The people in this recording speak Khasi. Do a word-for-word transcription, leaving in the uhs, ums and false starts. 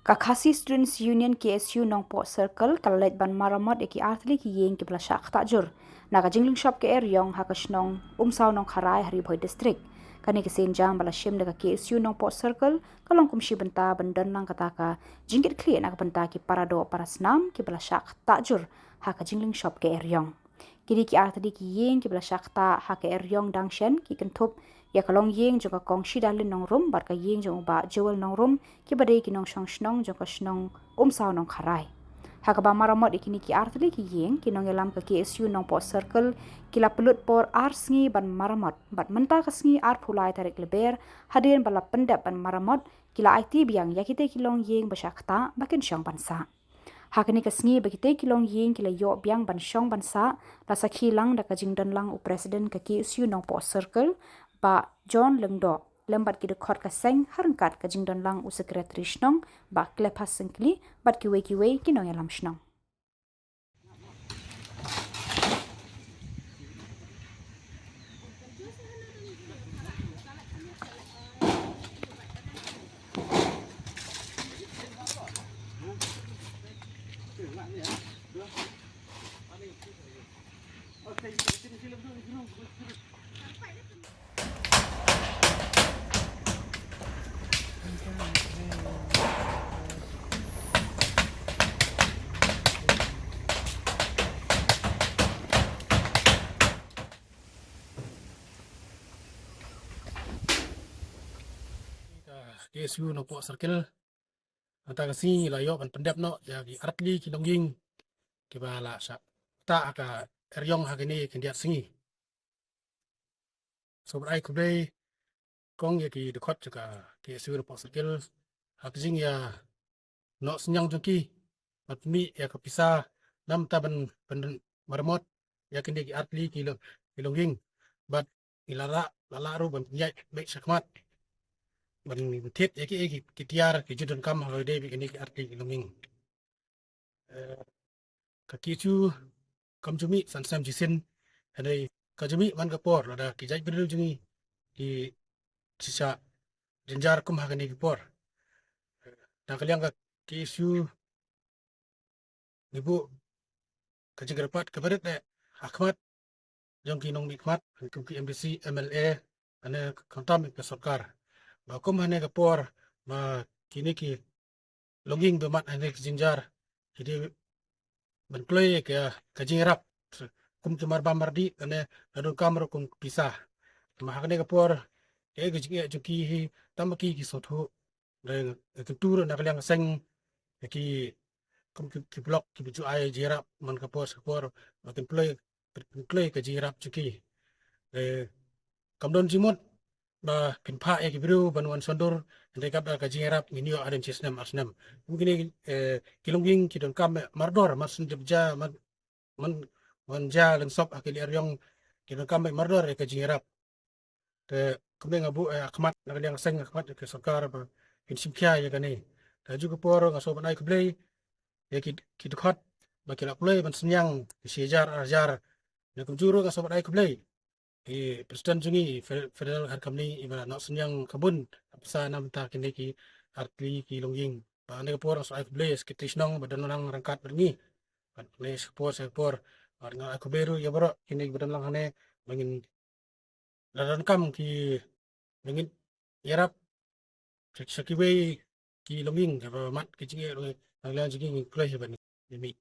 Ka Khasi Students Union, K S U, Nongpoh Circle ka la leit ban maramot ïa ki artylli ki ïing kiba la shah ktah jur na ka jinglingshop ka Eriong ha ka shnong Umsaw Nongkharai, ha Ri Bhoi District. Kane ka sienjam ba la shim da ka K S U Nongpoh Circle ka long kum shi bynta ban don lang kata ka jingkitkhlieh na ka bynta ki paradoh parasnam kiba la shah ktah jur ha ka jinglingshop ka Eriong. Kine ki artylli ki ïing kiba la shah ktah ha ka Eriong dang shen ki kynthup ïa ka longïing jong ka Kong Shidalin Nongrum bad ka ïing jong u Bah Joel Nongrum, kiba dei ki nongshong shnong jong ka shnong Umsaw Nongkharai. Ha kaba maramot ïa kine ki artylli ki ïing, ki nongïalam ka K S U Nongpoh Circle ki la pynlut por ar sngi ban maramot, bad mynta ka sngi arphew lai tarik Lber, hadien ba la pyndep ban maramot, ki la aiti biang ïa kitei ki longïing ba shah ktah ba kin shong ban sah. Ha kane ka sngi ba kitei ki longïing ki la ïoh biang ban shong ban sah, la sakhi lang da ka jingdon lang u President ka K S U Nongpoh Circle, Bah John Lyngdoh, lem bad ki dkhot ka seng, ha ryngkat ka jingdon lang u Secretary Shnong, Bah Klepas Syngkli, bad kiwei kiwei ki nongïalam shnong. Ka K S U Nongpoh Circle, mynta ka sngi la ïoh ban pyndep noh ïa ki artylli ki longïing kiba la shah ktah ha ka Eriong ha kine ki khyndiat sngi. Sngewbha ban ai khublei kong ïa ki dkhot jong ka K S U Nongpoh Circle ha ka jingïanoh synñiang jong ki ban pynmih ïa ka pisa namar ban, ban maramot ïa kine ki artylli ki long, ki longïing. Bad ngi la lah, la lah ruh ban pynïaid beit shakhmat ban thied ïa ki, ïa ki, ki tiar ki ju donkam ha kaba ïadei bad kine ki artylli ki longïing. Eh, ka K S U kam ju mih san snem shisien, hynrei ka ju mih man ka por lada ki jaitbynriew jong ngi ki shisha jynjar kum ha kine ki por. Na ka liang ka K S U ngi buh ka jingkyrpad kaba rit eh ha khmat jong ki nongmihkhmat, kum ki M D C, M L A, lane khamtam ka sorkar, ba kum ha kane ka por ba kine ki longïing ba mad ha kane ka jynjar ki dei ban kloi ka, ka jingïarap kum ki marbam mardih, lane la donkam ruh kum ki pisa. Namar ha kane ka por, eh, ka jingeh jong ki hi, tang ba ki, ki sngewthuh. Dei, eh, kyntu ruh na ka liang ka seng, eh, ki, kum ki, ki block kiba ju ai jingïarap man ka por sha ka por, ba kin kloi, kin kloi ka jingïarap jong ki. Eh, kam don jingmut ba kin phah ïa ki briew ban wan shondur, hynrei katba ka jingïarap ngin ïoh hadien shi snem ar snem. Kum kine, eh, ki longïing ki donkam mardor, mar shen dep ja, mar, man, man ja lyngsop ha ki Eriong, ki donkam mardor ïa ka jingïarap. Te kumne nga buh, eh, ha khmat na ka liang ka seng, ha khmat ka sorkar ba kin shim khia ïa kane. Te ha ju ka por nga sngewbha ban ai khublei ïa ki, ki dkhot ba ki la pynlong ban synñiang ki shi hajar ar hajar. Te kumjuh ruh nga sngewbha ban ai khublei ïa i President jong ngi, Fe-, Federal Hairs Company, iba la noh synñiang ka bun ka pisa na ka bynta kine ki artylli ki longïing. Bad ha kane ka por nga sngewbha ai khublei ïa i Secretary Shnong ba don lang ryngkat bad ngi. Bad kane shi por shi por, bad nga ai khublei ruh ïa baroh kine kiba don lang hangne, ba ngin la donkam ki, ba ngin ïarap sha, sha kiwei ki longïing kiba mad ki jingeh ruh, na ka liang jong ngi ngin kloi hi ban ïa mih.